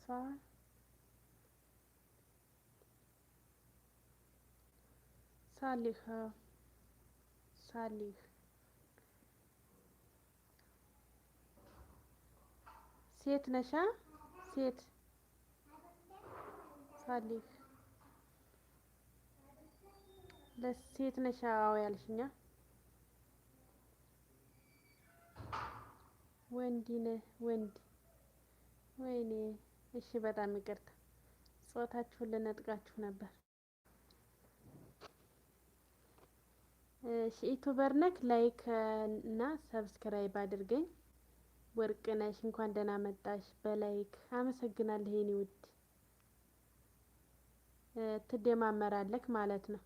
ሷ ሳሊህ ሳሊህ ሴት ነሻ? ሴት ሳሊህ ለሴት ነሻ? አዎ ያልሽኛ። ወንድ ነህ ወንድ። ወይኔ እሺ፣ በጣም ይቅርታ ጾታችሁን ልነጥቃችሁ ነበር። እሺ YouTuber ነክ like እና subscribe አድርገኝ። ወርቅ ነሽ፣ እንኳን ደህና መጣሽ። በ like አመሰግናለሁ የኔ ውድ። ትደማመራለክ ማለት ነው።